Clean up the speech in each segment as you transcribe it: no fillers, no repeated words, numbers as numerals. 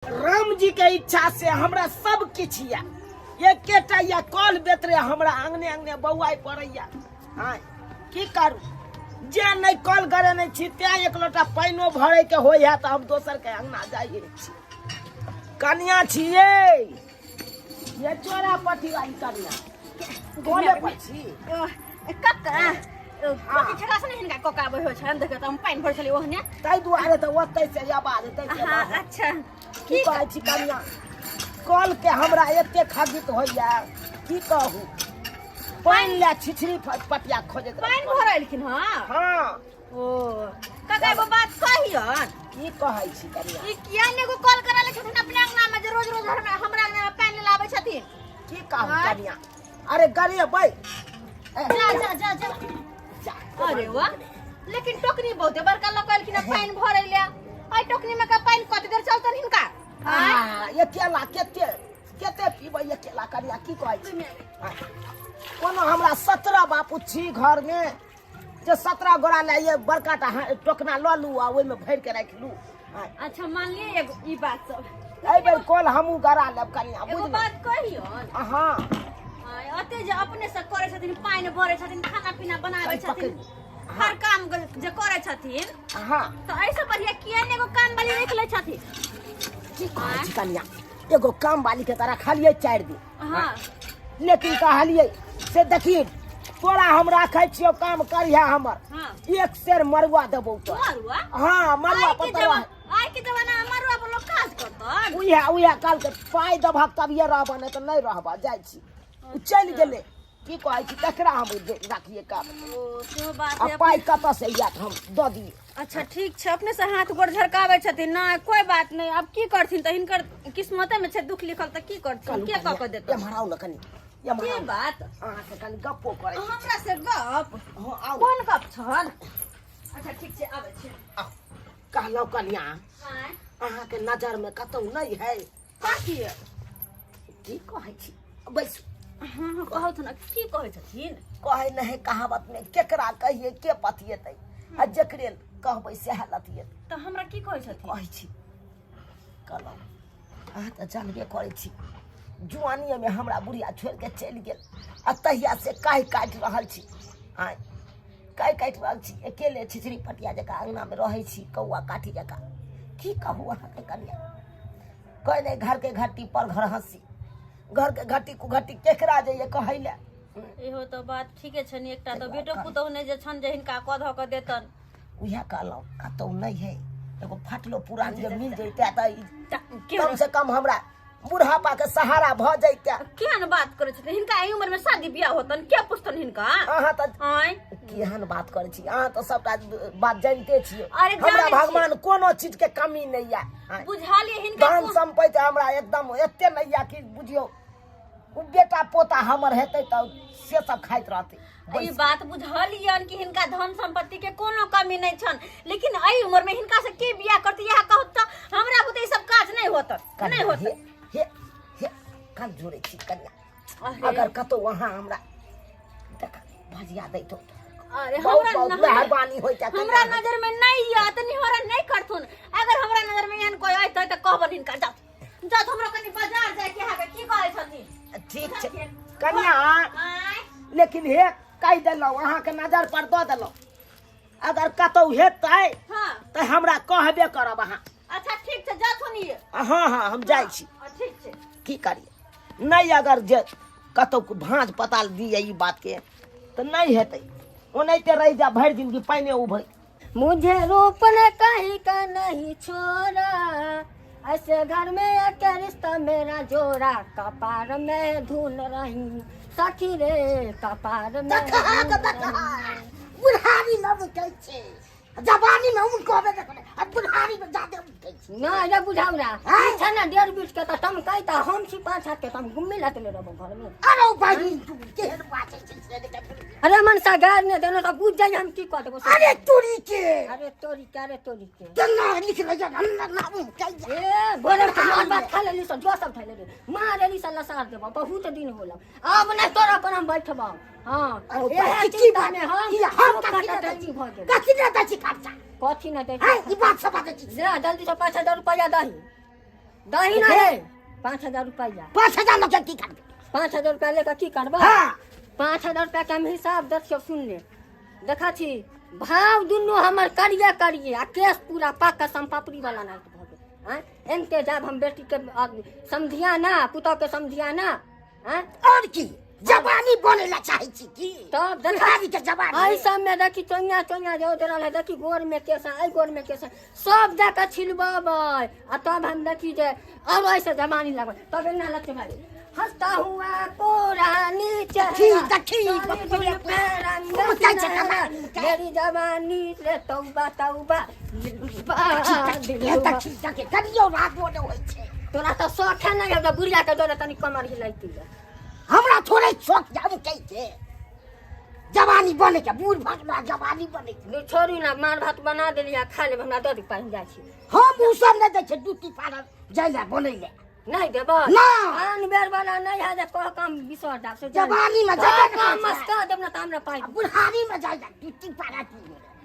राम जी के इच्छा से हमरा सब किछु यऽ, एकेटा यऽ कल बेतरे हमरा अंगने अंगने बौआइ पड़ैया। हाँ, की करू, जे नहि कल गड़ेने छी तें एक लोटा पानिओ भरे के होइ है तऽ हम दोसर के अंगना जाइ छी। कनिया छियै ये चोरा पट्टी वाली कनिया, कोने पर छी? कक्का, कथी ठेका से हिनका कक्का आबै होइ छनि, देखियौ तऽ हम पानि भरै छलियै ओहने। ताहि दुआरे तऽ ओतै से आवाज एतै से। हँ, अच्छा। की कहै छी कनिया, कल के हमरा एते खगित होइया की कहू, पानि लए छिछरी पटिया खोजैत रहै। पानि भरै एलखिन? हँ। हँ। ओ कक्का, एगो बात कहियन? की कहै छी कनिया? ई किया ने एगो कॉल करा लै छथिन अपने अंगना में, जे रोज रोज हमरा हमरा अंगना में पानि लाबै छथिन? की कहू आँय? कनिया, अरे गरीब जा जा जा जा जा। अरे वाह, लेकिन टोकरी बहुते बड़का लऽ कऽ एलखिन हँ पानि भरै ले। एहि टोकरी में का पानि कते देर चलतन हिनका? आँय? आ, अकेला कते कते पीबै अकेला कनिया, की कहै छी? आँय? कोनो हमरा 17 बापू छी घर में जे 17 गोरा लए ये बड़का टा टोकना लऽ लू आ ओहिमे भरि के राखि लू। आँय? अच्छा, मान लिअ एगो ई बात सब। एहि बेर कल हमहूँ गरा लेब कनिया। एगो बुझलहुँ? बात कहियन? हँ। आँय, ओते जे अपने से करै छथिन, पानि भरै छथिन, खाना पीना बनाबै कनि छथिन, पकड़ि। हर काम जे करै छथिन, हँ, तऽ एहिसँ बढ़िया किया ने एगो काम वाली राखि लै छथिन? की कहै छी कनिया, एगो काम वाली के तऽ रखलियै 4 दिन। हँ। लेकिन कहलियै से देखी तोरा हम राखै छियौ, काम करिहे हमर। हँ। एक सेर मरुआ देबौ तो। मरुआ? हँ, मरुआ। आइ के पतरुआ। आइ के जमाना में मरुआ पर लोग काज करतन? उएह उएह कहलकै पाइ देबहक तभिए रहबह, नहि तऽ नहि रहबह, जाइ छी। ओ चलि गेलै। की कहै छी, तकरा हम राखिए काम? ओ सेहो बात आ है। पाइ कतऽ से आयत, हम दऽ दियै? अच्छा ठीक छै, अपने से हाथ गोड़ झरकाबै छथिन ने, कोई बात नहीं। अब की करथिन, तऽ हिनकर किस्मते में छै दुख लिखल, तऽ की करथिन, के कऽ कऽ देतन? एम्हर आउ ने कनि, एम्हर की आउ ने। बात? अहाँसँ कनि गप्पो करै छी। हमरा से गप? हँ, आउ। कोन गप छल? अच्छा ठीक छै, आबै छी। आउ। कहलहुँ कनिया, आँय? अहाँके नजरमे कतहु नहि है? कथी? की कहै छी, बैसू। हँ, कहू ने, की कहै छथिन? कहै नहि है कहावत में, केकरा कहिए के पतिएतै, आ जकरे कहबै सएह लतिएतै। तऽ हमरा की कहै छथिन? कहै छी, कहलहुँ अहाँ तऽ जानबे करै छी, जुआनिएमे हमरा बुढ़िया छोड़ि कऽ चलि गेल आ तहिया से काहि काटि रहल छी। आँय, काहि काटि रहल छी, अकेले छिछरी पटिया जकाँ अङ्गनामे रहै छी, कौआ काठी जकाँ। की कहू अहाँके कनिया, कहै नहि घरके घट्टी पर घर हँसी, घरके घट्टी कुघट्टी केकरा जइए कहै लए? इहो तऽ बात ठीके छनि। एकटा तऽ बेटो पुतोहु नहि जे छनि जे हिनका कऽ धऽ कऽ देतन। उएह कहलहुँ, कतहु नहि है, एगो फटलो पुरान जे मिल जैते तऽ के कम से कम हमरा बुढ़ापा के सहारा भऽ जैते। केहन बात करै छथिन? हिनका एहि उम्र में शादी बियाह होतन? के पुछतन हिनका? अहाँ तऽ आँय? केहन बात करै छी, अहाँ तऽ सबटा बात जानिते छियै। अरे, हमरा जानै छियै। भगवान कोनो चीज के कमी नहि यऽ। आँय? बुझलियै हिनका धन सम्पत्ति हमरा एकदम एते नहि यऽ कि बुझियौ ओ बेटा पोता हमर हेतै तऽ से सब खाइत रहतै। ई बात बुझलियन कि हिनका धन संपत्ति के कोनो कमी नहीं छन, लेकिन एहि उम्र में हिनका से के बियाह करती, इएह कहत तऽ हमरा बुते ई सब काज नहीं होत, नहीं होत। हे हे हे, कान जोड़ै छी कन्या। अरे, अगर कतौ अहाँ हमरा देख भजिया दैतो, अरे, बहुत हमरा बहुत मेहरबानी होइत। हमरा नजर में नहीं यऽ तऽ निहोरा नहीं करथुन। अगर हमरा नजर में एहन कोई अयतै तऽ कहबन हिनका, जाउ जाउ, हमरा कनि बाजार जाय के है। की कहै छथिन? ठीक छै कन्या। आँय? लेकिन हे कहि देलहुँ, अहाँके नजर पर दऽ देलहुँ, अगर कतौ हेतै तऽ हमरा कहबे करब अहाँ। अच्छा ठीक छै, जाथुन ई। हँ हँ, हम जाइ छी। हँ, ठीक छै। की करियै, नहि अगर जे कतौ भाँज पताल दिए ई बातके तऽ नहि हेतै, ओनाहिते रहि जा भरि जिंदगी पानि उभै। मुझे रूप ने कहीं का नहीं छोड़ा, ऐसे घर में आके रिश्ता मेरा जोड़ा, कपार में धुन रही सखी रे, कपार में देखा धुन देखा रही। बुढ़ारी में उठै छै, जवानी में उनको होबे देखो आ बुढ़ारी में जादे उठै छै। ना रे बुझाउरा हैं? छै ना 1.5 बीस के तऽ टमकै तऽ हम छी 5 हाथ के, तऽ हम गुम्मी लतले रहबो घर में। अरे ओ बहिन, तू केहन बाजै छै से देखै। अरे मनसा गार ने देनो तऽ बुझ जाइ हम की कऽ देबो। अरे तोरी के, अरे तोरी के, अरे तोरी के केना लिख रही है ना ना उठै। ए गोरे के मार बात खा लेली सन, जो सब खा लेली, मार लेली सन, लसार देबो। बहुत दिन होला, अब नहीं तोरा पर हम बैठबो। हाँ। अरे एहे की की चिंता बात में हम की हम खूब कथी काटा ने दै टंची छी? भऽ गेल। कथी ने दै छी खर्चा? कथी ने दै हैं? छी? ई बात सब बाजै छी। ले जल्दी से 5000 रुपया दही। दही ना रे 5000 रुपया। 5000 लऽ के की करबै? 5000 रुपया लेके की करबै? हाँ। 5000 रुपया के हम हिसाब देखियौ, सुन ले, देखा छी भाव दुनू हमर करिए करिए आ केस पूरा पाक के समपापड़ी वाला नाच भऽ गेल। आँय एनते जाब हम बेटी के समझिया ना, पुतोह के समझिया ना। आँय और की जवानी बने ला चाहे छी की? तब देखा बुढ़ारी के जवानी। एहि सब में देखी चोइया चोइया जो उधरल है, देखी गोर में केस है, एहि गोर में केस है, सब जाके छिलबेबै आ तब हम देखी जे और ऐसे जवानी लगबै, तब एना लगतै भाई हंसता हुआ पुरानी चेहरा, देखी, देखी, सारी बाप रे, दुनिया पे रंग खूब चाय छै, सुनहरा, कमाल के। मेरी जवानी रे तौबा तौबा, देखी, देखी, देखी, कनियो रागो नहि होइ छै। तोरा तऽ शौखे नहि हौ बुढ़िया के डरे तनी कमर हिलैती। हमरा थोड़े शौक जाऊ कै के जवानी बने के, बूढ़ भगला जवानी बने के। छोड़ू ना, मार भात बना देली आ खा लेब, हमरा दऽ दू पानि, जाइ छी। हम उ सब नहि दै छै, ड्यूटी पार्लर जाइ लए बनै लए। नहीं देबै ना। आन बेर वाला नहीं है जे कह काम बिसर जाब से जान। जवानी में जेबे कह ने काम करै छै। मस्का देब ना तऽ हमरा पाइ। आ बुढ़ारी में जाइ लए ड्यूटी पार्लर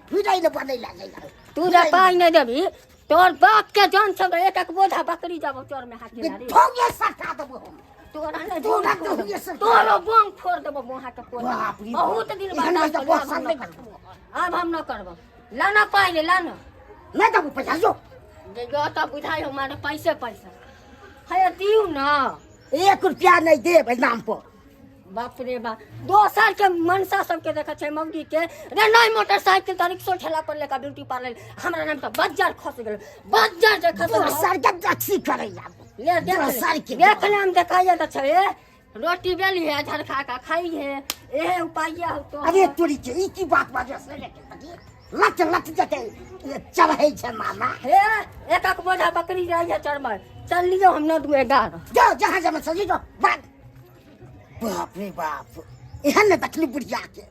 फिरै लए बनै लए जाइ लए। तू जे पाइ नहि देबही तोर बाप के जान छौ एक एक बोझा बकरी जाबो चोर में हाथ रे। ठोंगे सटा देबो हम। तोरा नहि तोरा जोन तऽ फोड़ हुए देबो। सरकार। तोरो बम फोड़ देबो मोहा के कोन। बाप रे बाप। बहुत दिन एहन बर्दाश्त तऽ करियै, आब बसल हम नहि न करबो। करबो। आब हम न करबो, लाना पाइ रे लाना। नहि देबो पैसा जो। जे जो तऽ बुझाइ हो मारे पैसे पैसा है, दियौ ना। 1 रुपया नहि देब एहि नाम पर। बाप रे बाप, दोसर के मनसा सबके देखै छै मौगी के रे नहीं मोटरसाइकिल तऽ रिक्शो ठेला पर लेके ब्यूटी पार्लर, हमरा नाम तऽ बज्जर खस गेल, बज्जर जे खस गेल। दोसर के टैक्सी करैया ले देख ले, दोसर के। देख ले, हम देखाइए तऽ छै ए, रोटी बेली है झरखा का खाई है, एहे उपाय हो तो। अरे तोरी के ई की बात बाजै से रे लट लट जते चढ़ै छै मामा। हे एक एक बोझा बकरी जाइ है चढ़बै, चल लियौ हम न दू 11। जो जहाँ जमा सजी जो बात। बाप रे बाप, एहन ने देखली बुढ़िया के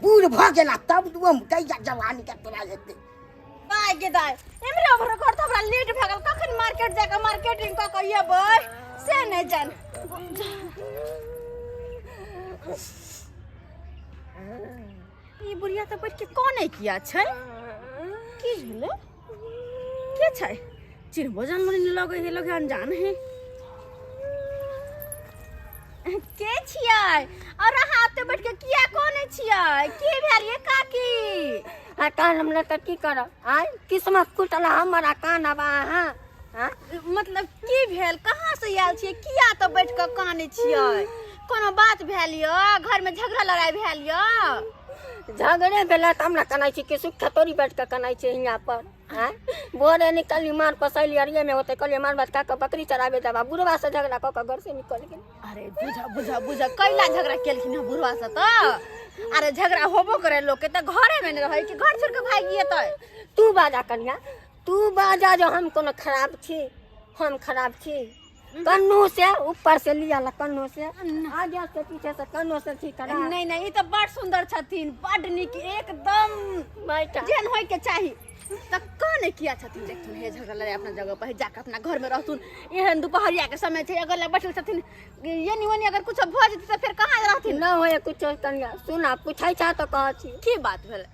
बूढ़ भऽ गेला तब दुओ कैया जवानी के तोरा हेतै। दाय गे दाय, एमरे ओमरे घर तऽ हमरा लेट भऽ गेल, कखन मार्केट जाके मार्केटिंग कऽ कऽ एबै से नहि जान। ई बुढ़िया तऽ बैठ के कने किया छै? की भेलै? के छै? चिन्हबो जानबो नहि लगै है, लगे अनजान है। के छियै और अहाँ ओते बैठ के किया कोने छियै? की भेल ये काकी? आ कान हमरा तऽ की करब, आय किस्मत कुटल हमर आ कान अब अहाँ। आँय? मतलब की भेल, कहाँ से आयल छियै, किया तऽ बैठ के कानै छियै? कोनो बात भेल यऽ? घर में झगड़ा लड़ाई भेल यऽ? झगड़े भेलै तऽ हमरा कनाइ छी कि सुख थोड़ी बैठ के कनाइ छै हियाँ पर। आँय भोरे निकलली मार पसैली अरिये में होते, कहलियै मार भात खा कऽ बकरी चराबे जाब, आ बुढ़वा से झगड़ा कऽ कऽ घर से निकल गेल। अरे बुझा बुझा बुझा, कैला झगड़ा केलखिन हँ बुढ़वा से तऽ? अरे झगड़ा होबो करे लोग के तऽ घरे में नहि रहै कि घर छोड़ के भागि जेतै? तू बाजा कनिया, तू बाजा जो हम कोनो खराब छी, हम खराब छी? कन्नू से ऊपर से लिया ला, कन्नू से आगे से पीछे से कन्नू से ठीक करा। नहीं नहीं, ई तऽ बड़ सुंदर छथिन, बड़ नीक एकदम बैठा जेहन होय के चाही। तऽ कने किया छथिन? देखथुन हे झगड़ा लड़ाई अपना जगह पर, जाके अपना घर में रहथुन। एहन दुपहरिया के समय छै, अगर बैठल छथिन एनी ओनी अगर कुछ भऽ जेतै तऽ फेर कहाँ रहथिन? न होय कुछ कनिया, सुना पूछै छा तऽ कहै छी। की बात भेलै?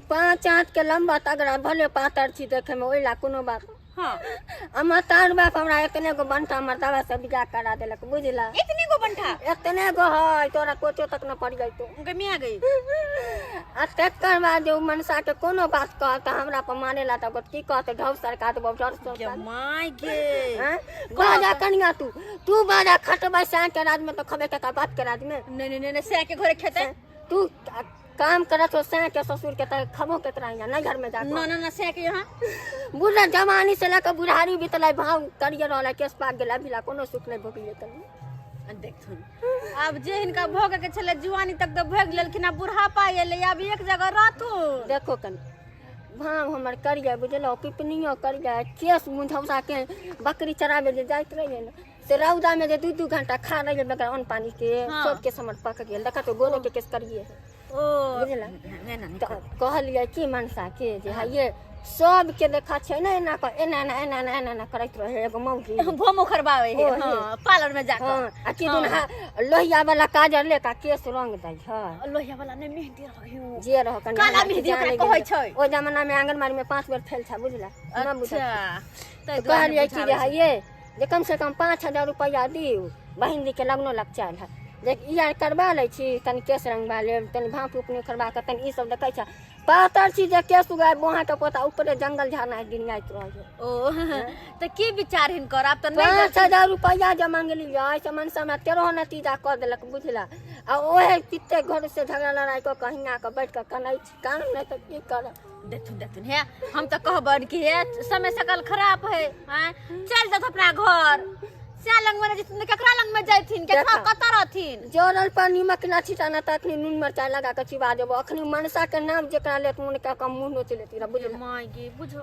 5 हाथ के लम्बा तगड़ा भले पातर छी देखे में, ओहि ला कोनो बात। हाँ। हमर तार बाप हमरा एतने गो बंठा मर्दावा से बियाह करा देलक, बुझला? इतने गो बंठा? एतने गो है, तोरा कोचो तक न पड़ जैतो। उनके मियाँ गई। आ तकर बाद जे उ मनसा के कोनो बात कहत हमरा पर मानेला तऽ की कहत, ढौ सरका देबौ डर के सरका। My गे। हैं? बाजा कनिया, तू तू बाजा, खटबै साँझ के राज में तो खबे के बाप के राज में। नहीं नहीं नहीं, से के घरे खेते। तू काम करत हो साँझ के ससुर के तऽ खबो के तोरा नहीं घर में जा। ना ना ना, से के यहाँ बुढ़ा जवानी से लऽ कऽ बुढ़ारी बीतलै, भाव करिए रहलै, केस पाक गेलै, अभी ला कोनो सुख नहि भोगलियै कनिया। देखथुन आब जे हिनका भोगे के छलै जुआनी तक तऽ भोग लेलखिन, आब बुढ़ापा एलै, आब एक जगह रहथुन। देखो कनि भाव हमर करिए बुझलहुँ, पिपनियो करिए, केस मुझौसा के बकरी चराबे जे जाइत रहियै ने से रौदा में जे 2-2 घंटा खा रहियै बगैर अन्न पानी के। हाँ। सब केस हमर पक गेल, देखा तो गोरो के केस करिए ओ बुझला? नहीं, नहीं, तऽ कहलियै की मनसा के जे हइये सबके देखा छै ने एना कऽ एना एना एना एना एना एना करैत रहे एगो मौगी। भोम उखड़बाबै है। ओ, हे। हाँ, पार्लर में जाकर। हाँ, आ की दुन लोहिया वाला काजर ले का केस रंग दै है। लोहिया वाला नहि, मेहंदी रहै। जे रह कनी काला हमरा मेहंदी जाने ओकरा गेल। कहै छै। ओहि जमाना में आंगनबाड़ी में 5 बेर फेल था, बुझला ना बुझल। अच्छा, ताहि तऽ दुआरे कहलियै कि जे बुझाबै छै। हे ये जे कम से कम 5000 रुपैआ दियौ, बहिन जी के लगनो लगचायल है जे ई आर करबा लै छी, तनी केस रंगबा लेब, तनी भाँप ऊप नहि करबा कऽ तनी ई सब देखै छै पातर छी जे केस उगाय बोहा के पोता ऊपरे जंगल झाड़ना डिरियाइत रहै। ओ, तऽ की विचार हिनकर आब तऽ नहि? 5000 रुपैआ जे मंगलियै से मनसा हमरा 13 नतीजा कऽ देलक, बुझला? आ ओहे कते घर से झगड़ा लड़ाइ कऽ कऽ हियाँ कऽ बैठ कऽ कनै छी, कानब नहि तऽ की करब? देथुन देथुन, हे हम तऽ कहबनि कि हे समय सकल खराब है, आँय, चलि जाथु अपना घर। सएह लगमे नहि जेथिन तऽ केकरा लगमे जैथिन? केकरा देखा। कतऽ रहथिन? जरल पर नीमक ना छिटाना तऽ अखनी नून मरचाइ लगा कऽ चिबा देबो। अखनी मनसा के नाम जेकरा लेत मोन कऽ कऽ मुँह नोच लेती रह, बुझला? माय गे, बुझो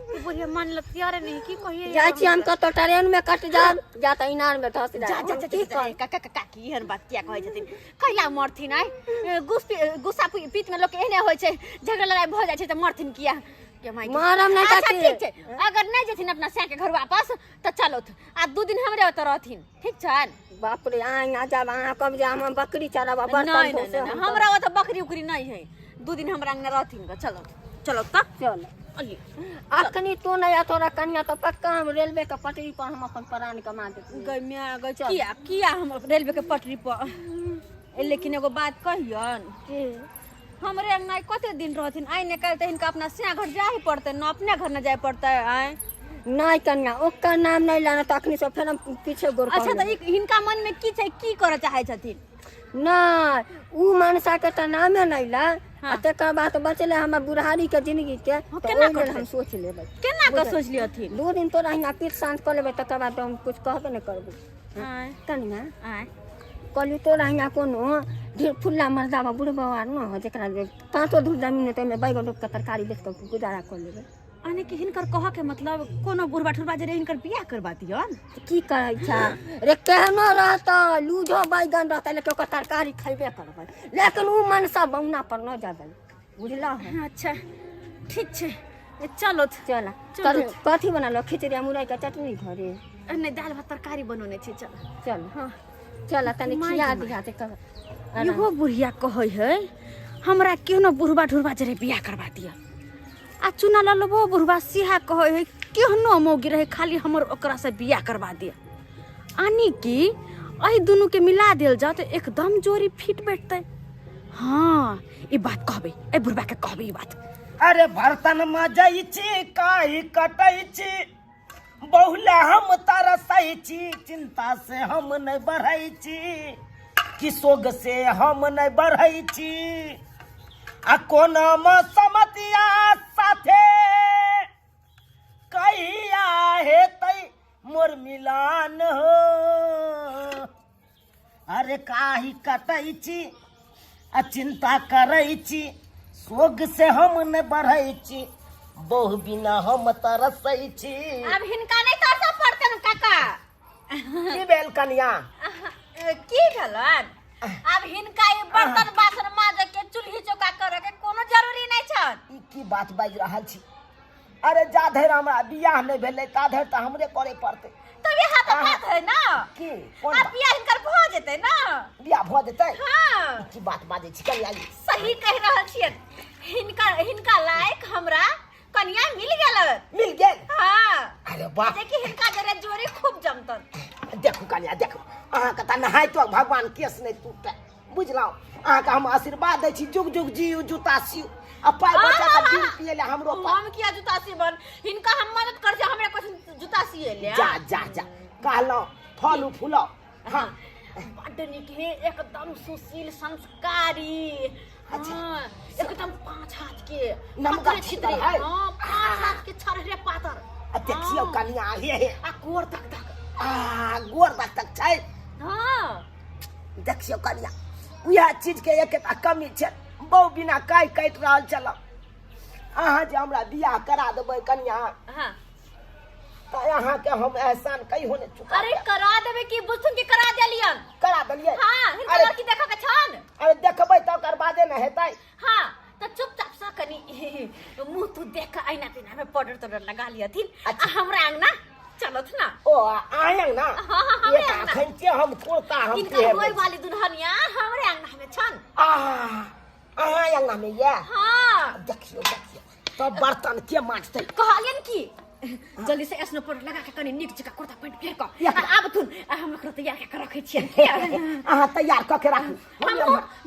ई बुढ़िया मान लतियारे नहीं, की कहिए? जाइ छी हम कतौ ट्रेन में कट जाब या तऽ इनार में धस जा जाब। जा हम जा की जा करब? काका काकी, एहन बात किया कहै छथिन? कैला मरथिन? आइ गुस्सा पीत में लोक एहने होइ छै, झगड़ा लड़ाई भऽ जाइ छै, तऽ मरथिन किया के माय गे? मरम नहि अच्छा काकी। ठीक छै, अगर नहि जेथिन अपना सैं के घर वापस तऽ चलौथ आ 2 दिन हमरे ओतऽ रहथिन, ठीक छनि? बाप रे, अहाँ यहाँ जाब, अहाँ कब जे हम बकरी चराब आ बर्तन नहि धो नहि से नहि हम हमरा ओतऽ बकरी उकरी नहि है, 2 दिन हमरा अंगना रहथिन ग। चलो चलो तऽ। चल। अली। अखनी तू नहीं आ तोरा कनिया तो पक्का हम रेलवे के पटरी पर हम अपन प्राण कमा देती। गै माय गै, किया किया हम रेलवे के पटरी पर? लेकिन एगो बात कहियन? की? हमरे अंगना कते दिन रहथिन? आइ ने काल्हि तऽ हिनका अपना सैं घर जाय पड़तै न, अपने घर न जाय पड़तै आइ? नहीं कनिया, ओकर नाम नहीं लाना तो अखनी से फेर हम पीछे गोर अच्छा, तऽ ई हिनका मन में की छै, की करऽ चाहै छथिन? नहीं, ऊ मनसा के तऽ नामे नहीं ला। हाँ। आ तकर बाद बचले हमर बुढ़ारी के जिंदगी के हाँ, तऽ केना ओहि लेल कटतै? हम सोच लेबै। केना कऽ सोच लियथिन? 2 दिन तोरा हियाँ पीठ शांत कऽ लेबै, तकर बाद हम कुछ कहबे नहि करबै। आँय? कनिया। आँय? कहलियौ तोरा हियाँ कोनो ढेर फुल्ला मर्दाबा बुढ़बा आर न हो, जेकरा जे 5 धूर जमीन हेतै, ओहिमे बैगन रोपि कऽ तरकारी बेच कऽ गुजारा कऽ लेबै? यानी कि हिनकर कहऽ के मतलब कोनो बुढ़बा ठुरबा जे रहै हिनकर बियाह करबा दियन? की करै छै रे, केहनो रहतै, लूझो बैगन रहतै, लेकिन ओकर तरकारी खयबे करबै, लेकिन ऊ मनसा बौना पर न जेबै, बुझलह? अच्छा ठीक छै, चलो। चल। चलो। कथी बनल? खिचड़ी आ मुरई के चटनी घरे? नहि, दालि भात तरकारी बनौने छै, चल। चल। हाँ। चल, तनी माय खिया गे। दिहा ते इहो बुढ़िया कहै है हमरा केहनो बुढ़बा ढुरबा जरे बियाह करबा दिअ, आ चुना ललबो बुढ़बा सिहा कहै है केहनो मौगी रहे, खाली हमर ओकरा से बियाह करबा दिअ। आनी कि एहि दुनू के मिला देल जाओ तऽ एकदम जोड़ी फिट बैठतै। हाँ, ई बात कहबै, एहि बुढ़बा के कहबै ई बात। अरे बर्तन मजै छी, काहि कटै छी, बहुला हम तरसै छी, चिंता से हम नहीं बढ़ै छी, कि सोग से हम नहीं बढ़ै छी, आ कोनो मसमतिया साथे कहिया हेतै मोर मिलान हो। अरे काहि कटै छी आ चिंता करै छी, सोग से हम नहीं बढ़ै छी, बहु बिना हम तरसै छी। आब हिनका नहि तरसऽ पड़तनि काका। की भेल कनिया? की भेलन, आब हिनका ई बर्तन बासन माजे के, चूल्ही चौका करे के कोनो जरूरी नहि छनि। ई की बात बाजि रहल छी? अरे जा धरि हमरा बियाह नहि भेलै ता धरि तऽ हमरे करे पड़तै। तब इएह तऽ बात है ना। की कोन आब बात? बियाह हिनकर भऽ जेतै ना। बियाह भऽ जेतै? हाँ। ई की बात बाजै छी कनिया जी? सही कहि रहल छियनि, हिनका हिनका लायक हमरा कनिया मिल गेल। मिल गेल? हाँ। अरे वाह! देखी हिनका जरे जोड़ी खूब जमतन। देखू कनिया, देखू, अहाँके तऽ नहाइतो भगवान केस नहि टूटै, बुझलहुँ? अहाँके हम आशीर्वाद दै छी, जुग जुग जीउ, जूता सिउ आ पाइ बचा कऽ बीड़ी पियै लए हमरो पाइ। हम किया जूता सीबन? हिनका हम मदद कर छी, हमरा कुछ जूता सिए ले। जा जा जा, कहलहुँ फलू फूलो। हाँ। बड्ड नीक है, एकदम सुशील संस्कारी। अच्छा। हाँ, एकदम 5 हाथ के नमका पातरे छितर छितरे। है। हाँ, 5 हाथ के छरहरे पातर। आ देखियौ हाँ। कनिया, हे हे। आ गोर तक तक। आ गोर तक तक छै। हाँ। देखियौ कनिया, उएह चीजके एकटा कमी छै, बहु बिना काहि काटि रहल छलहुँ। अहाँ जे हमरा बियाह करा देबै कनिया, हाँ, तऽ अहाँके हम एहसान कहियो नहि चुका। अरे करा देबै की, बुझथुन कि करा देलियन। करा देलियै? हाँ, हिनका अरे लड़की देखऽ के छन। अरे देखबै तऽ ओकर बादे ने हेतै। हाँ, तऽ चुपचाप सकै। कनी मुंह तू देख के आईना तैना में पाउडर ताउडर लगा लियथिन आ हमरा अंगना चलत ना। ओ आयंग ना। हाँ, हाँ, हमरे ये अंगना। अखन के हम कुर्ता हम इनकर पहिरबै होय छी। वाली दुल्हनिया हमरे अंगना में छन। आ अहाँ अंगना में ये? हाँ। देखियो देखियो तब बर्तन के मांजतै। कहलियन की जल्दी से स्नो पाउडर लगा के कनी नीक जकाँ कुर्ता पैंट पहिर कऽ या। आ आबथुन आ हम ओकरा तैयार कऽ के रखै छियनि। अहाँ तैयार कऽ के राखू। हम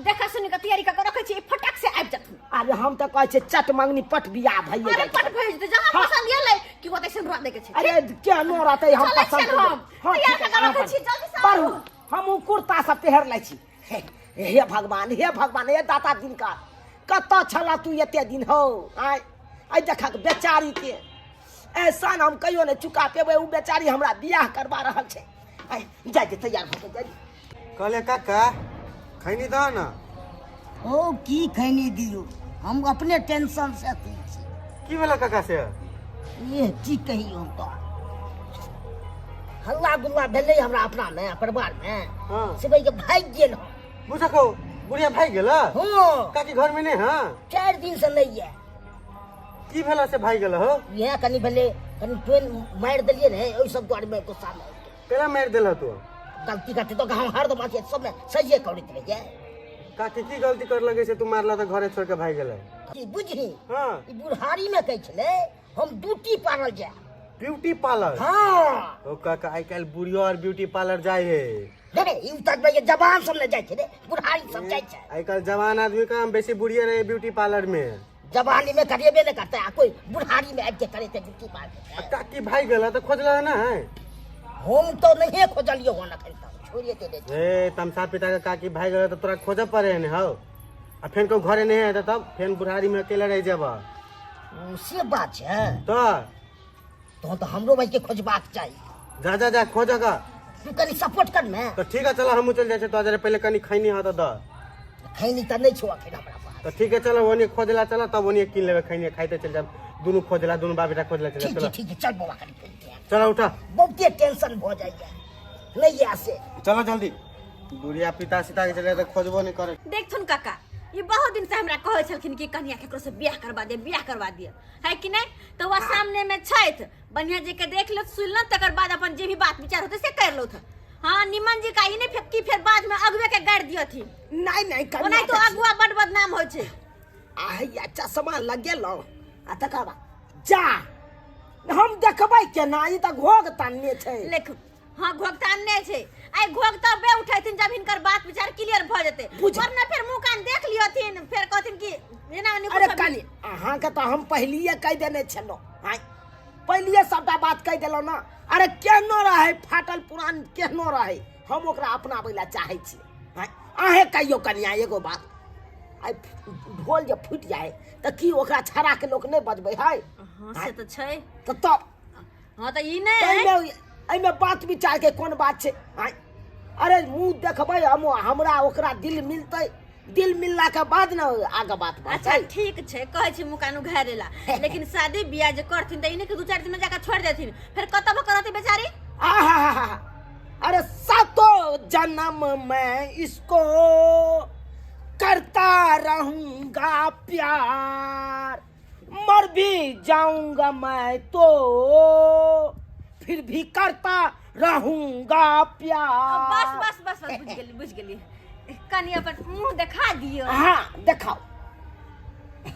देखा सुनि कऽ तैयारी कऽ के रखै छियै, फटाक से आबि जथुन। अरे हम तऽ कहै छियै चट मंगनी पट बियाह भइए अरे जाइ पट छै। भेज दे जहाँ हाँ। पसंद एलै कि ओतै से रुआ दै के छै। अरे केहनो रहतै हम चलै पसंद छियनि करबै। हम। हाँ, तैयार ठीक कऽ के है, रखै छी, जल्दी से बढ़ू। आबू। हम उ कुर्ता सब पहिर लै छी। हे हे भगवान, हे भगवान, हे दाता दिनकर, कतऽ छला तू एते दिन हौ? आय आइ देखक बेचारी के एहसान हम कहियो नहि चुका पेबै। ओ बेचारी हमरा बियाह करवा रहल छै। आइ जाइ जे तैयार भऽ के जाइ। कहले काका खैनी दह ना। ओ की खैनी दियौ, हम अपने टेंशन से अथी छी। की भेला काका से? ये की कहियौ, हम तो हल्ला गुल्ला भेलै हमरा अपना में परिवार में। हाँ। से के भागि गेल हम। बुझको बुढ़िया भागि गेल? हाँ। काकी घर में नहीं? हाँ। 4 दिन से नहीं है। की भेला से भागि गेल हो? इएह कनी भेलै, कनी टोन मारि देलियै ने, ओहि सब दुआरे में गुस्सा में आबि गेल। केना मारि देल तू? गलती करते तो हम हरदम अथी सब में सहिए करैत रहियै। काकी की गलती कर लगे से तू मारला तो घरे छोड़ के भागि गेलै? की बुझही। हाँ। ई बुढ़ारी में कहै छलै हम ब्यूटी पार्लर जायब। Beauty parlour? हाँ। ओ काका आइ काल्हि बुढ़ियो और ब्यूटी पार्लर जाइ है। रे रे, ई तक में जवान सब ने जाइ छै रे, बुढ़ारी सब जाइ छै। आइ काल्हि जवान आदमी कहाँ बेसी बुढ़िए रहे ब्यूटी पार्लर में। जवानी में करेबे ने करते आ कोई बुढ़ारी में आबि के करेते ब्यूटी पार्लर। आ काकी भागि गेल तऽ खोजला ना है? हम तो नहीं खोजलियो हन अखन तक, छोड़िए देने छी। ए तमसा पिता के काकी भागि गेल तऽ तोरा खोजऽ पड़े ने हौ। आ फेन कहूँ घरे नहीं है तब फेन बुढ़ारी में अकेले रह जेबा। ओ, से बात छै। तऽ तहन तऽ हमरो भाई के खोजबाक चाही। जा जा जा खोज का। तू कनी सपोर्ट कर ने। तऽ ठीक है चल हमहूँ चलि जाइ छियै, तोरा जरे पहिले कनी खैनी हँ तऽ दऽ। खैनी तऽ नहि छौ अखन हमरा पास। तऽ ठीक है चल ओनी खोजला चल, तब ओनी कीन लेबै खैनी, खाइते चलि जायब दुनू खोजला, दुनू बाप बेटा खोजला चलि ठीक जायब। छै, ठीक छै, चल बौआ कनी खैनी। चल उठा। बहुते टेंशन भऽ जाइए नहि यऽ से। चलो जल्दी, बुढ़िया पिता सीता के चले तऽ खोजबो नहि करे। देखथुन काका, ई बहुत दिन से हमरा कहै छलखिन कि कनिया केकरो से बियाह करवा दे, बियाह करवा दिअ, है कि नहीं? तऽ वह सामने में छथि, बढ़िया जी के देख लो सुन लो, तकर बाद अपन जे भी बात विचार होते से कर लो। हाँ निमन जी का ई नहीं फेंक कि फेर बाद में अगुए के गाड़ि दियथिन। नहीं नहीं कनिया ओनाहि तो अगुआ बड बदनाम होइ छै। आ हैया चश्मा लगेलहुँ आ तकर बाद जा हम देखबै केना, ई तऽ घोघ तानने छै। लेख हाँ घोघ तानने छै। आइ घोघ तबे उठेथिन जब हिनकर बात विचार क्लियर भऽ जेतै, बुझ। वरना फेर मुंह कान देख लियथिन फेर कहथिन कि एना नहि अरे कुछो भी। कनि अहाँके तऽ हम पहिलिए कहि देने छलहुँ, आँय पहिलिए सबटा बात कहि देलहुँ ने। अरे केहनो रहै फाटल पुरान केहनो रहै, हम ओकरा अपनाबै लए चाहै छी। आँय अहेँ कहियौ कनिया एगो बात, आइ ढोल जे फूटि जाइ तऽ की ओकरा छड़ा के लोक नहि बजबै है? हाँ से तऽ छै। तऽ तब हाँ तऽ ई नहि एहिमे एहिमे बात विचार के कोन बात छै? आँय अरे मुँह देखबै हम, हमरा ओकरा दिल मिलतै, दिल मिलला के बाद ने आगे बात अच्छा बढ़तै। ठीक छै, कहै छी मुँह कान उघारि ला, लेकिन शादी बियाह जे करथिन तऽ ई नहि कि 2-4 दिन में जाके छोड़ि देथिन, फेर कतऽ भऽ रहतै बेचारी? आहा अरे सातो जन्म में इसको करता रहूंगा प्यार, मर भी जाऊंगा मैं तो फिर भी करता रहूंगा प्यार। बस बस बस बस, बुझि गेली बुझि गेली, कनि अपन मुँह देखा दियौ। हाँ देखाओ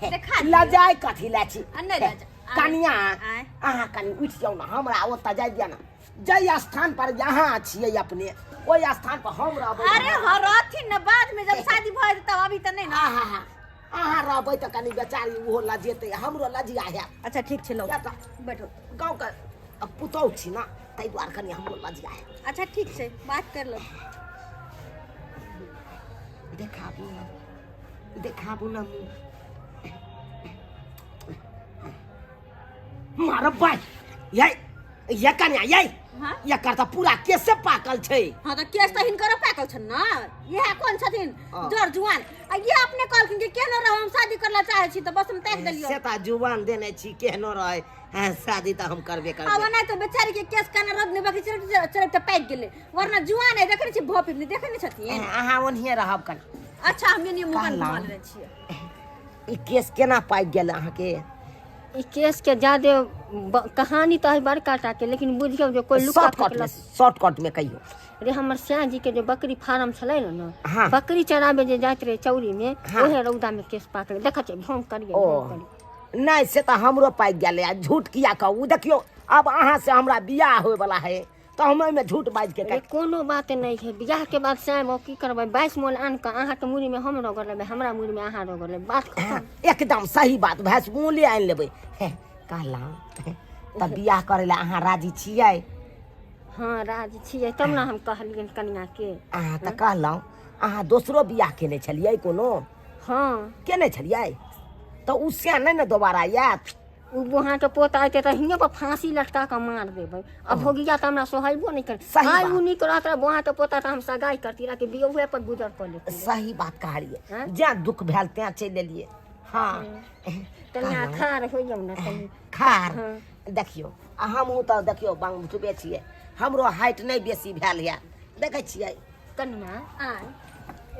देखा दियौ। लजाय कथी लै छी? आ, नहि लजा। कनिया आँय। अहाँ कनि उठि जाउ ने, हमरा ओतऽ जाय दिअ ने, जाहि स्थान पर यहाँ छियै अपने ओहि स्थान पर हम रहबै। अरे हाँ रहथिन ने बाद में जब शादी भऽ जेतै तब, अभी तऽ नहि ने। आहा अहाँ रहबै तऽ कनि बेचारी ओहो लजेतै, हमरो लजिया हैत। अच्छा ठीक छै, लौ किया तऽ बैठो। गाँवके पुतहु छी ने, ताहि दुआरे कनि हमरो लजिया हैत। अच्छा ठीक छै, बात कर लो। देखाबू ने, देखाबू ने मुँह। मारब बाइ यै ये कन्या यै। हाँ? एकर तऽ पूरा केसे पाकल छै। हाँ तऽ केस तऽ हिनकरो पाकल छन ने, इएह कोन छथिन हाँ। जर जुआन, आ ये अपने कहलखिन कि केहनो रहो हम शादी करला चाहै छी, तऽ बस हम ताकि देलियौ। से तऽ जुबान देने छी, केहनो रहे हाँ, शादी तऽ हम करबे आब करबै। ओना तऽ बेचारी के केस काना रद नहि बाकी चलैत चलैत तऽ पाकि गेलै, वरना जुआन है, देखै नहि छी भऽ पिबनी देखै नहि छथिन। अहाँ ओनहिए रहब कनि। अच्छा हम एनी मुँह कहलहुँ। घुमा लेने छियै। ई केस केना पाकि गेल अहाँके? ई केस के ज्यादे कहानी तऽ है बड़का टा के, लेकिन बुझियौ जे कोई लुका शॉर्टकट में, शॉर्टकट में कहियौ। रे हमर श्याम जी के जे बकरी फार्म छलै ने ने, हाँ। बकरी चराबे जे जाइत रहे चौरी में, हाँ। ओहे रौदा में केस पाकलै। देखै छियै भौं करियै, ओ भौं करियै। नहि, से तऽ हमरो पाकि गेलै। आ झूठ किया कहू? देखियौ, आब अहाँ से हमरा बियाह होयवला है तऽ हम ओहिमे झूठ बाजि के अरे कोनो बात नहि है, बियाह के बाद साहब की करबै? 22 मोल आन कऽ अहाँके मुड़ी में हम रगड़ लेबै, हमरा मुड़ी में अहाँ रगड़ लेबै, बात खतम। एकदम सही बात, भैंस मोले आनि लेबै। हे, कहलहुँ तऽ बियाह करै लए अहाँ राजी छियै? हँ, राजी छियै, तब ने हम कहलियनि कनिया के। अहाँ तऽ कहलहुँ अहाँ दोसरो बियाह केने छलियै कोनो? हँ। केने छलियै तऽ ओ सएह नहि ने दोबारा आयत? ओ अहाँके पोता अयतै तऽ हियाँ पर फांसी लटका कऽ मार देबै। आ भोगिया तऽ हमरा सोहेबो नहि करै। सही आइ बात। ओ नीक रहत रहे अहाँके पोता तऽ हम सगाइ करती रह कि बियौहे पर गुजर कऽ लेती। सही बात कहलियै। हँ? जैं दुख भेल तैं चलि एलियै। हँ, तनि अखार होइयौ ने तनि। खार? हँ। देखियौ, आ हमहूँ तऽ देखियौ बांगुटबे छियै, हमरो हाइट नहि बेसी भेल यऽ, देखै छियै। कनिया आइ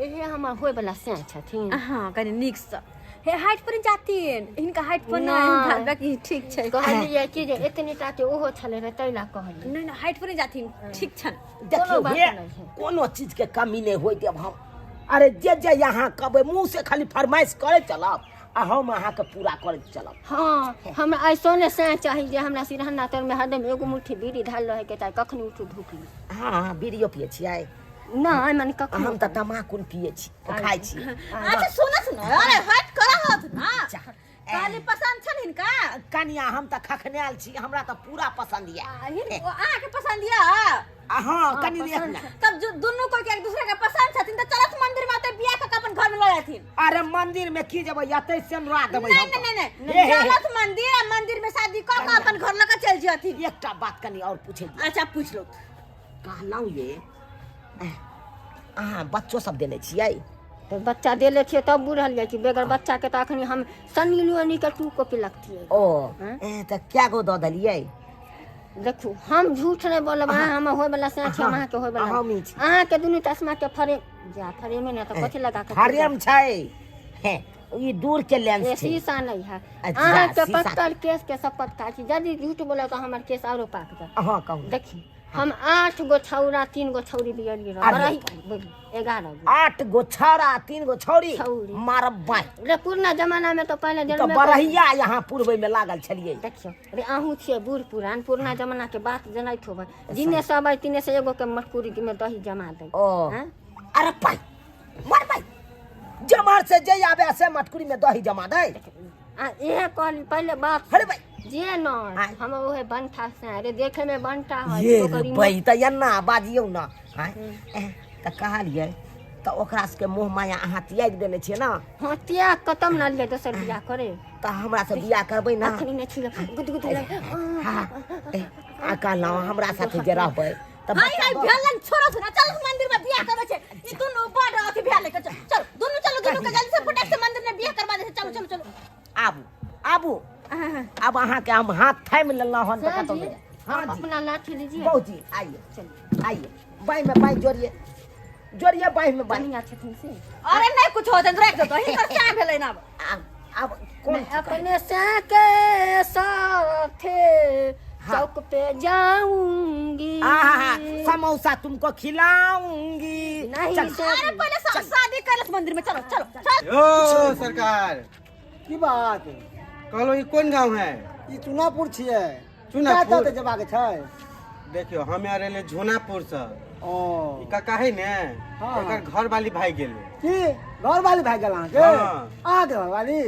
इहे हमर होयवला सैं छथिन। हाँ, कनि नीकसँ हे हाइट पर जातिन, हिनका हाइट पर नहि। नहि। बाकी ठीक छै। कहलियै कि जे एतनी टा के ओहो छलै रहे, ताहि लए कहलियै। नहि नहि, हाइट पर नहि जाथिन, ठीक छनि। देखियौ बात हे नहि छै। कोनो चीजके कमी नहि होइ देब हम। अरे जे जे यहाँ कहबै, मुँह से खाली फरमाइश करै चलब आ हम अहाँके पूरा करैत चलब। हाँ, हमरा ऐसो ने सैं चाही जे हमरा सिरहना तर में हरदम एगो मुट्ठी बीड़ी धरल रहे के चाही, कखनी उठू धूप ली। हाँ, बीड़ियो पियै छियै? नहि, मने कखनो। हम तऽ तमाकुल पियै छी, खाइ छी। अच्छा सुनो सुनो, अरे हट करा होत ना। अच्छा। कहली पसंद छन हिनका? कनिया, हम तऽ खखनायल छी, हमरा तऽ पूरा पसंद यऽ। अहाँके पसंद यऽ? आ हँ, कनि देख ने। तब जो दुनू कोई के एक दूसरे के पसंद छथिन तऽ चलत मंदिर में ओते बियाह कऽ के अपन घर में लऽ जाथिन। अरे मंदिर में की जेबै, एतै सेनरा देबै नहीं हम नहीं तऽ। नहीं हे, हे, नहीं, हे। चलत मंदिर आ मंदिर में शादी कऽ के अपन घर लऽ के चलि जाथिन। एकटा बात कनि और पूछै छी। अच्छा, पूछ लो। कहलहुँ ये अहाँ बच्चो सब देने छियै? तऽ बच्चा देले छियै तब बुझल जाइ छै, बगैर बच्चा के तऽ अखनी हम सनी लियोनी के 2 कॉपी लगतियै। ओ हँ? तऽ क्या गो दऽ देलियै? देखू, हम झूठ नहि बोलब। अहाँ हमर होय वाला से छी, हम अहाँके होय वाला। हम ही छी। अहाँके दुनू चश्मा के फ्रेम जा फ्रेमे नहि तऽ कथी लगा के? फ्रेम छै हे, ई दूर के लेंस ये छै। शीशा नहीं है। अच्छा, अहाँके शीशा। पक्कल केस के शपथ खाइ छी, यदि झूठ बोलब तऽ हमर केस आरो पाक जायत। हँ, कहू। देखी, हम 8 गो छौड़ा 3 गो छौड़ी बियलियै रह। अरे। बरही 11 गो। 8 गो छौड़ा 3 गो छौड़ी? छौड़ी। मारब बाँहि। रे पुरना जमाना में तो पहले तऽ जन्मे बरहिया यहाँ पुरबै में लागल छलियै। देखियौ रे, अहूँ छियै बूढ़ पुरान, पुरना जमाना के बात जनैत होबै। जिने सब अइ तिने से एगो के मटकुरी में दही जमा दै। ओ हँ? अरे पाइ मर पाइ, जमहर से जे आबे से मटकुरी में दही जमा दै। आ इहे कहली पहले बात। अरे भाई। जे न आँय। हम ओहे बंठा से अरे देखे में बंठा है। ये ओकर रे भाई तऽ एना बाजियौ न। आँय, तऽ कहलियै तऽ ओकरा सबके मोह माया अहाँ त्यागि देने छियै ने? हाँ, त्याग कऽ तब न लियै दोसर बियाह करे। तऽ हमरा से बियाह करबै ने? अखनी नहि छियै, गुद गुद लगे। हाँ, आ कहलहुँ हमरा साथे जे रहबै तऽ हाय हाय भेलन छोड़ो ना, चल मंदिर में बियाह करबै छै। ई दुनू बड़ अथी भेल है। चल चल दुनू, चलो दुनू के जल्दी से फटाक से मंदिर में बियाह करवा दे। चलो चलो चलो। आबू आबू, आब अहाँके हम हाथ थामि लेलहुँ हन तऽ कतहु नहि जायब। हाँ जी। अपना लाठी लीजिए। बहुत जी, आइए आइए, बाँहि में बाँहि जोड़िए, जोड़िए बाँहि में बाँहि। कनिया छथिन से। अरे नहीं कुछ होते, राख दो तो हिनकर क्या भेलै ना। आब आब कोन मैं अपने के साथे चौक पे जाऊंगी। आहा, समोसा तुमको खिलाऊंगी। नहीं चल। सर। अरे पहले शादी कर ले मंदिर में, चलो चलो चल। ओ सरकार। की बात? कहलहुँ ई कोन गाँव है? ई चुनापुर छियै। चुनापुर? कतऽ जेबाक छै? देखियौ, हम आर एलियै झोनापुर से। ओ ई काका है ने, हाँ। एकर घर वाली भाग गेलै। की घर वाली भागि गेल अहाँके? हाँ। अहाँके घर वाली?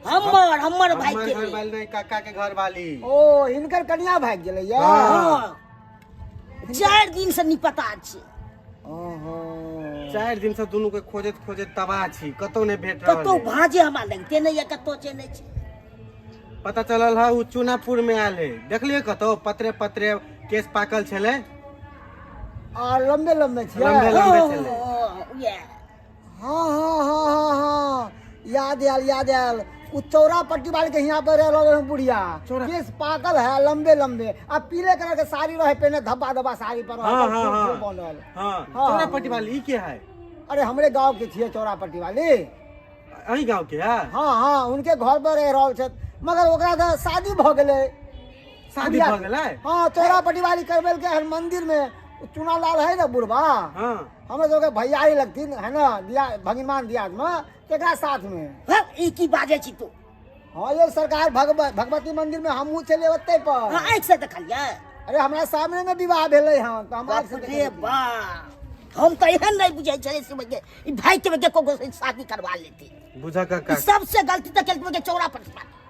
हमर हमर भाई हमर के घर वाली नहीं, काका के घर वाली। ओ हिनकर कनिया भागि गेलै ये? हाँ। 4 दिन से निपता छी। ओहो। 4 दिन से दुनू के खोजैत खोजैत तबाह छी, कतौ नहि भेट रहल कतौ है। भाजे हमरा लगते नहीं है, कतौ छै नहि छै। पता चलल है ओ चुनापुर में आयल है। देखलियै कतौ पतरे पतरे केस पाकल छलै। आ लम्बे लम्बे छियै? लम्बे लम्बे छलै। ओ, ये। हाँ हाँ हाँ हाँ हाँ, याद आयल याद आयल, उ चौरा पट्टी वाले के यहाँ पर रहे बुढ़िया, केस पाकल है लंबे लंबे आ पीले कलर के साड़ी रहे पहने, धब्बा धब्बा साड़ी पर रहे, हाँ, हाँ, फूल हाँ। फूल बनल। हाँ, हाँ। चौरा पट्टी वाली ई के है? अरे हमरे गांव के छियै चौरा पट्टी वाली। अहीं गाँव के है? हाँ हाँ, उनके घर पर रह रहल छथि, मगर ओकरा से शादी भऽ गेलै। शादी भऽ गेलै? हाँ, चौरा पटिवाली करबेलकै हन मंदिर में। चुना लाल है ना बुढ़बा? हाँ। हमर सबके भैयारी लगथिन है ना, दिया भगिनमान दियाद में, तेकरा साथ में। हँ, ई की बाजै छी तू? हाँ ये सरकार, भगवती मंदिर में हमहूँ छलियै ओतै पर। हाँ, आँखि से देखलियै? अरे हमरा सामने में विवाह भेलै हन, तऽ हम आँखि से बाप रे देखलियै। बाप, हम तऽ एहन नहि बुझै छलियै से के ई भाई के के को शादी करवा लेती। बुझा काका। ई सबसे गलती तऽ केलकै के चौरा पर।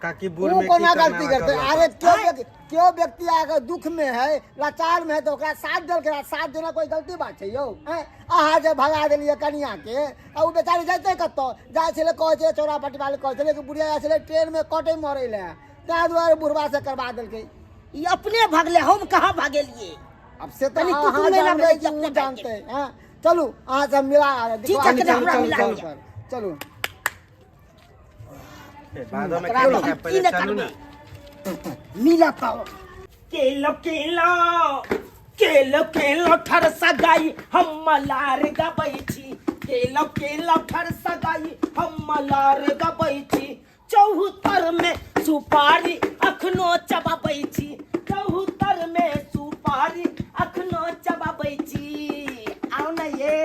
काकी बूढ़ ओ में की कोना गलती करना करते? करलक? अरे क्यों व्यक्ति अगर दुख में है, लाचार में है, तो ओकरा साथ देलकै। साथ देना कोई गलती बात छै यौ? हैं? अहाँ जे भगा देलियै कनिया के, आ ओ बेचारी जैते कतऽ? जाइ छलै, कहै छलै चौरा पटिवाली, कहै छलै कि बुढ़िया जाइ छलै ट्रेन में कटै मरै लए, ताहि दुआरे बुढ़वा से करवा देलकै। ई अपने भगले, हम कहाँ भगेलियै? अब से तऽ कनि अहाँ कुटुम्ब मेला जानबै में कि ओ अपने भागि जानतै। हैं, चलू अहाँ सब मिला ठीक छै, कनि हमरा मिला चलू, दिअ। चलू। बादो में एकरा खेल तऽ के हम की पहिले नहि चलू ना। करबै, मिला तऽ केलो केलो केलो केलो ठर सगाई हम मलार गबै छी, केलो केलो ठर सगाई हम मलार गबै छी, चौहत्तर में सुपारी अखनो चबाबै छी, चौहत्तर में सुपारी अखनो चबाबै छी। आउ ने ये,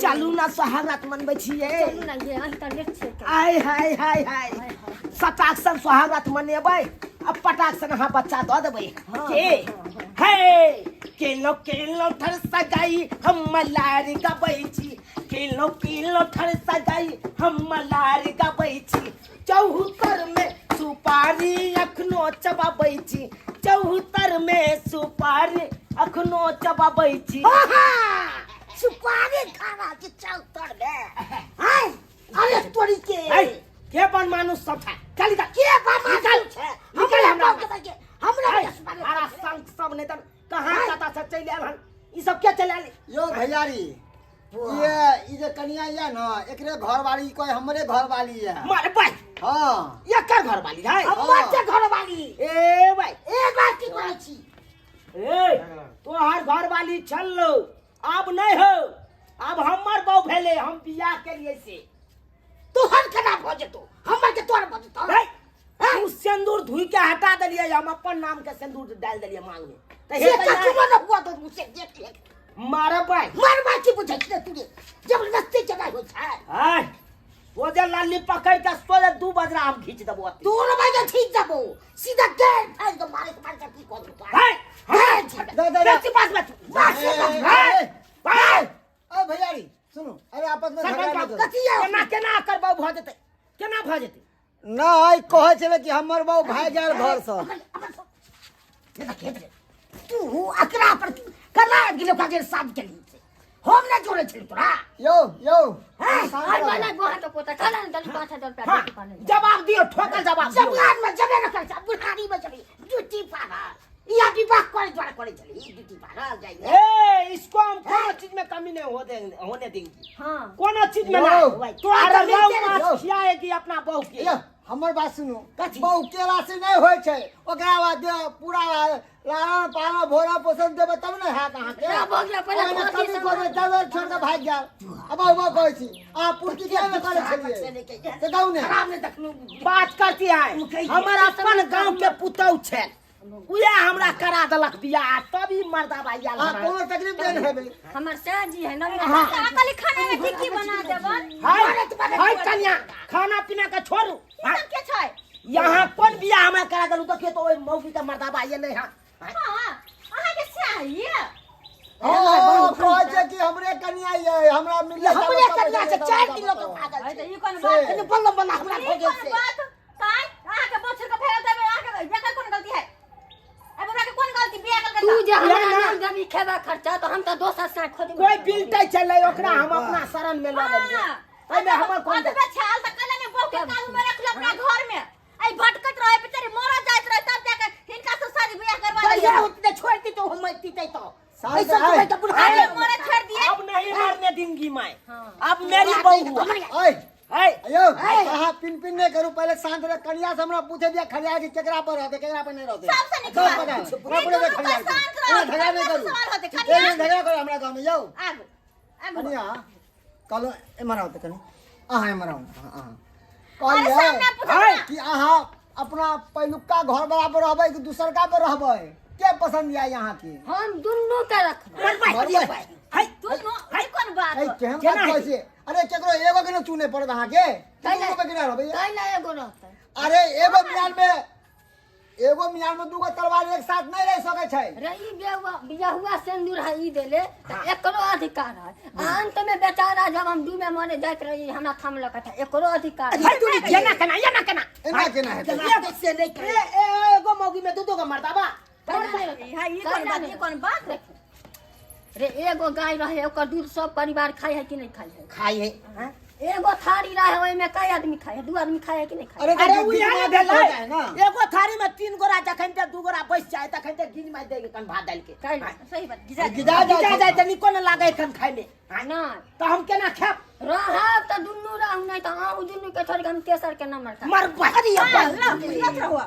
चलू ना, सोहागरात मनबै छियै। चलू ना ये, अहीं तऽ लेट छियै तऽ। आय हाय हाय हाय, सटाक सन सोहागरात मनेबै आ पटाक सन अहाँ बच्चा दऽ देबै के हे। केलो केलो ठर सगाई हम मलार गबै छी, केलो केलो ठर सगाई हम मलार गबै छी, चौहत्तर में सुपारी अखनो चबाबै छी, चौहत्तर में सुपारी अखनो चबाबै छी। सुपारी खाना के चौहत्तर में? हाय, अरे तोरी के, ऐ, के बन मानुस सब छै? चल इधर। के बन मानुस छै? निकल हमरा के, हमरा के सुपारी हमारा संग सब नहीं तन कहाँ कता से चलि आयल हन ई सब? के चलि आयल यौ भैयारी, ये ई जे कनिया ये न, एकरे घरवाली कोई हमरे घरवाली ये। मारे भाई। हाँ। एकर घरवाली है? हमर के घरवाली। ए भाई, ए बात की कहै छी? ए, तोहर घरवाली छल, आब नहीं हो, आब हमर बहू भेले, हम बियाह के लिए से। तोहर केना भऽ जेतौ? हमर के तोहर भऽ जेतौ? तू सिंदूर धोइ के हटा देलियै, हम अपन नाम के सिंदूर डाल देलियै मांग में, तऽ से हे तैयार। कखनो न हुआ तो से देख ले। मारबै। मारबै की बुझै छी तू रे? जबरदस्ती केना होइ छै? आय सोझे लाली पकड़ के सोझे दू बजरा हम खींच देबो। तू रबै के खींच देबो, सीधा गेट फाड़ के मारे के मार के की कर देबो। हाय हाय, दे, दे, दे। बेटी पास बैठ। ए, ए, हाय ए, हाय। ए भैयारी सुनू, अरे आपस में सरपंच झगड़ा बाबू, नहि करू। कथी है? केना केना करबौ भऽ जेतै, केना भऽ जेतै? नहि कहै छलै कि हमर बहू भागि गेल घरसँ। तू अकरा पर केना आबि गेलै? ओकरा जे शादी केली से हम नहि जोड़ै छली तोरा। यौ यौ, हैं? शांत और रहू। बना गोहा तो पोता खाना ने दली 5000 रुपया हाँ, दे पाने। जवाब दियौ, ठोकल जवाब दियौ। जवान में जबे न करै छै, बुढ़ारी में जबे ड्यूटी पार या विवाह करे द्वारा करे छली ई ड्यूटी पार जाइए। ए, इसको हम कोनो चीज में कमी नहीं हो देंगे, होने देंगे। हाँ। कोनो चीज में यौ। ना। तोरा अरे तऽ रहु मिलते माछ यौ। खियाएगी अपना बहू के। यौ, हमर बात सुनू। कथी? बहू केला से नहि होइ छै, ओकरा बाद जे पूरा लालन पालन भोरा पोषण देबै तब ने हैत अहाँके। ना भऽ गेलै, पहिले ओहिमे खोजी कमी सब करबै, दबाइ छोड़ि कऽ भागि गेल। आ बहू बहू कहै छी अहाँ पूर्ति किया नहि करै छलियै से कहू ने। खराब नहि देखलू। बात करती है, हमर अपन गांव के पुतौ छै, उहे हमरा करा देलक बियाह, तभी मर्दा भाई आयल। अहाँ हमरा। कोनो तकलीफ देन हेबै? हमर साजी है ना। खाली खाना में की की बना देबन? हाय हाय कन्या, खाना पीना के छोड़ू। ई सब के छै? यहाँ कोन बियाह हमरा करा देलू? देखियो तो ओहि मौगी के मर्दा भाई नहीं है। हाँ, अहाँ के चाही। हँ, कहै छै कि हमरे कनिया ये, हमरा मिलले। हमरे कन्या से 4 दिन लोग भागल अरे छै। तऽ ई कोन से। बात? कनि बल्लम बल्ला हमरा ई भऽ गेल कोन से। बात? काय अहाँ के बोछर के फेर देबै अहाँ के? एकर कोन गलती है? अब हमरा के कोन गलती बियाह कल तू जे हमरा ना, ना। नाम देबी खेबा खर्चा, तो हम तो दोसर से खोजबै। कोई बिलटै छलै, ओकरा हम अपना शरण में लऽ लेलियै, एहिमे हमर कोन? अतबे छाल तऽ कहले ने, बहू के काबू में रखलो अपना घर में, आई भटकत रहे बेचारी, मरत जाइत रहे, तब जाके हिनका से शादी बियाह करवा बढ़िया देलियै। होती तऽ छोड़ती तो हम मरती तो शांत ऐसा आय। तो बेटा बुढ़ा अरे मरत छोड़ दिए। अब नहीं मरने दूंगी मैं, अब मेरी बहू हुआ। ऐ है यौ, अहाँ पिन पिन नहि करू, पहिले शांत रह। कनिया से हमरा पूछे दिया खरिया कि केकरा पर रहतै, केकरा पर नहि रहतै। सबसे नीक सब बात। पता है। ई हमरा पूरे दुनू खरिया का शांत रहो, एना झगड़ा नहि कनिया से करू। सवाल होतै, कनिया। एक दिन झगड़ा करू हमरा गाँव में यौ। आगू आगू। कनिया कहलहुँ एम्हर आउ तऽ कनि। अहाँ एम्हर आउ, अहाँ अरे कहलियै सामने पूछो ना। कि अहाँ अपना पहिलुका घर वाला पर रहबै कि दूसरका पर रहबै के पसंद आय अहाँके हम दुनू के रखबै मरबै। है दुनू ई कोन बात ऐ केहन केना बात कहै छियै अरे केकरो एगो के ने चुने पड़त अहाँके दुनू के केना रहबै तै ने एगो रहतै अरे एगो मियान में एगो मियान में दूगो तलवार एक साथ नहीं रह सकै छै रही बेहुआ बियाहुआ सिंदूर है ई देले तऽ एकरो अधिकार है आ अंत में बेचारा जब हम डूबे मरे जाइत रही हमरा थामलक तऽ एकरो अधिकार है है दूरी एना केना एना केना एना केना हेतै एगो से नहीं करे ए ए एगो मौगी में दू दू गो मर्दाबा हाँ, ई कोन बात ई कोन बात रे एगो गाय रहे ओकर दूध सब परिवार खाइ है कि नहीं खाइ है खाई है एगो थारी रहे ओहिमे कई आदमी खाइ है दू आदमी खाइ है कि नहीं खाइ है? अरे अरे तो उ बीच यहाँ में भेलै हो जाए ना एगो थारी में तीन गोरा जखन ते दू गोरा बैस जाए तखन ते गिन मारि देगे कन भात डाल के काल्हि सही बात गिजा गिजा गिजा जाए जाए त निको न लागे कन खाय में नहीं त हम केना खाएब रहब तऽ दुनू रहू नहीं तऽ अहूँ दुनू के छोड़ के हम तेसर के नंबर खाएब। मर बहरी लत रहुआ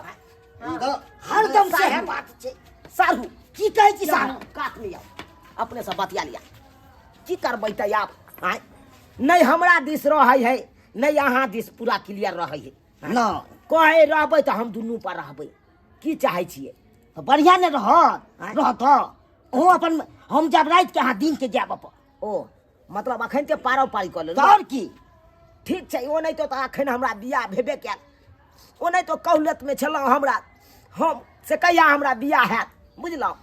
हरदम से है बात छै सारू की कहै छी सारू कात में आउ अपने से बतिया लिया की करबै तऽ आब आँय नहि हमरा दिस रहै है नहि अहाँ दिस पूरा क्लियर रहै है ना कहै रहबै तऽ हम दुनू पर रहबै की चाहै छियै तऽ बढ़िया ने रहत रहत अहूँ अपन हम जायब राति के अहाँ दिन के जायब अपन ओ मतलब अखन के पारो पारी कऽ लेलहुँ तऽ आओर की ठीक छै ओ नहि तऽ अखन हमरा बियाह भेबे कयल ओ नहि तऽ कहलतमे छलहुँ हमरा हम से कहिया हमरा बियाह हैत बुझलहुँ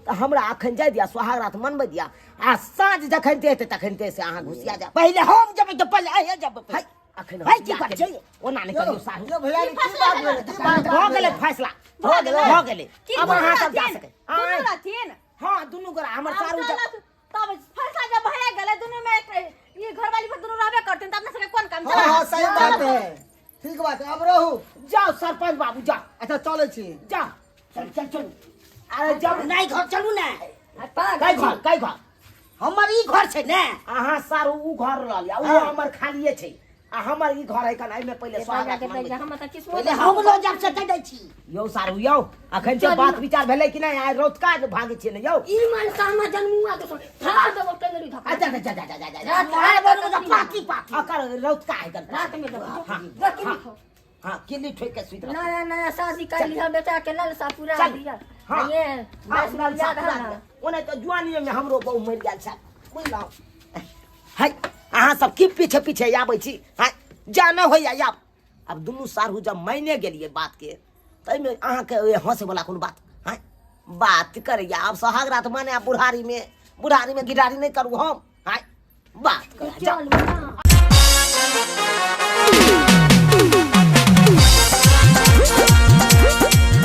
तऽ हमरा अखन जाय दिअ सोहाग रात मनबै दिअ आ साँझ जखन ते हेतै तखन ते से अहाँ घुसिया जायब पहिले हम जेबै तऽ पहिले अहें जेबै है अखन है की बात छै ओना नहि करियौ साहु यौ भैया की बात भेलै की बात भऽ गेलै फैसला भऽ गेलै भऽ गेलै की अब अहाँ सब जा रहथिन? सकै दुनू आँय। रहथिन हँ दुनू गोरा हमर आब चारू चलत, तब फैसला जब भए गेलै दुनू में एक ई घरवाली पर दुनू रहबे करथिन त अपना सबके कोन काम हाँ चला हाँ सही बात है ठीक बात है अब रहू जाओ सरपंच बाबू जाओ अच्छा चलै छी जाओ चल चल चल अरे जब नहीं घर चलू ने आ पागल कई घर कई घर हमर ई घर छै ने अहाँ सारू उ घर लऽ लिअ उ हमर खालिए छै आ हमर ई घर है कन एहिमे पहिले स्वागत के मनबै हम तऽ किस्मत पहिले हम लऽ जायब से दे दै छी यौ सारू यौ अखन जे बात विचार भेलै कि नहि आइ रौतका जे भागै छियै ने यौ ई मन सामा जन्मुआ के सुन फाड़ देबो टेंगरी धक्का अच्छा अच्छा जा जा जा जा रात रात पाकी पाकी अकर रौतका है कन रात में देबो हाँ, देखी हाँ। लिखो हाँ किल्ली ठोकि के सुति रहतै। नया नया शादी कर लिया बेटा के ललसा पूरा चल। दिया हाँ। ये हाँ, बस याद है ना ओना तऽ जुआनिए में हमरो बहु मरि गेल छल बुझलहुँ है अहाँ सब की पीछे पीछे आबै छी है जा नहि होइया आब आब दुनू साढ़ू जब मानिए गेलियै बातके ताहिमे अहाँके हँसैवला कोनो बात है बात करैया आब सोहाग रात माने आब बुढ़ारीमे बुढ़ारीमे गिटारी नहि करू हम है बात कर चल ना।